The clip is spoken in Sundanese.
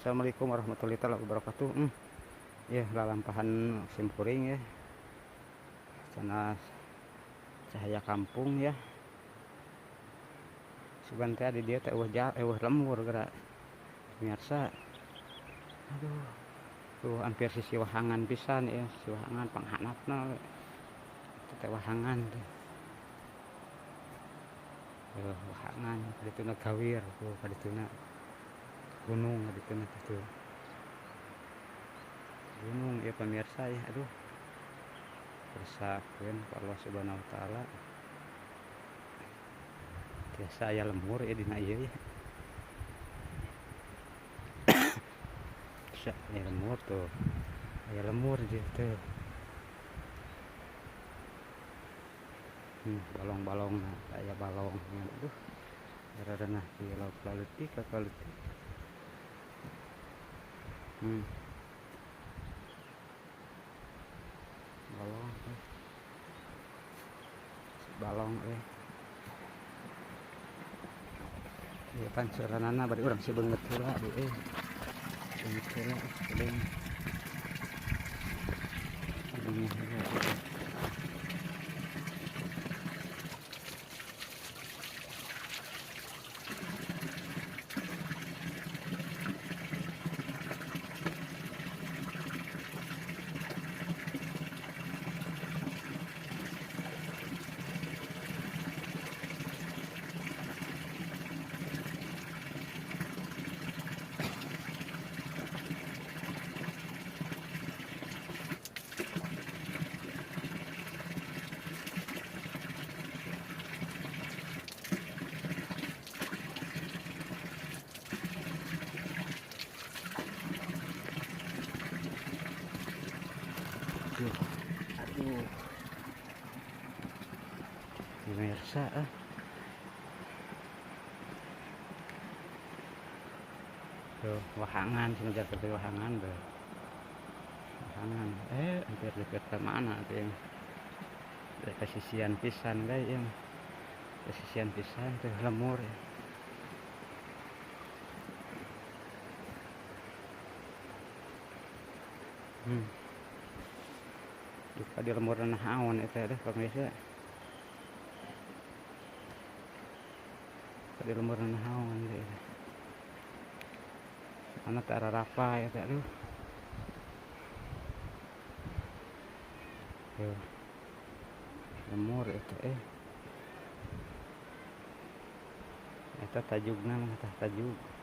Assalamualaikum warahmatullahi wabarakatuh. Ya lalampahan simkuring ya. Channel Cahaya Kampung ya. Sugan teh di dieu teh eueuh eueuh lembur geura. Pemirsa. Aduh. Tuh hampir sisi wahangan pisan ya, sisi wahangan panghanapna. Teh wahangan teh. Tuh wahangan kadituna gawir tuh kadituna gunung kadituna tuh. Gunung ya pemirsa ya, aduh. Kersakeun ku Allah Subhanahu wa taala. Biasa aya lembur ya dina ieu ya. Bisa aya lembur tuh. Aya lembur di teh. Balong-balong aya balong aduh. Rada di laut leutik ka leutik. Balong balong ya pancuranana bari urang si beungeut heula di beungeut heula beung aduh, pemirsa tuh wahangan sengaja ke wahangan tuh wahangan hampir dekat ke mana tuh yang pesisian pisan guys yang pesisian pisan tuh lemur ya. Duka di lembur naon eta deh pemirsa. Di lembur naon teh. Mana teh rapa ya teh aduh. Tuh. Lemur eta Eta tajugna mah tah tajug.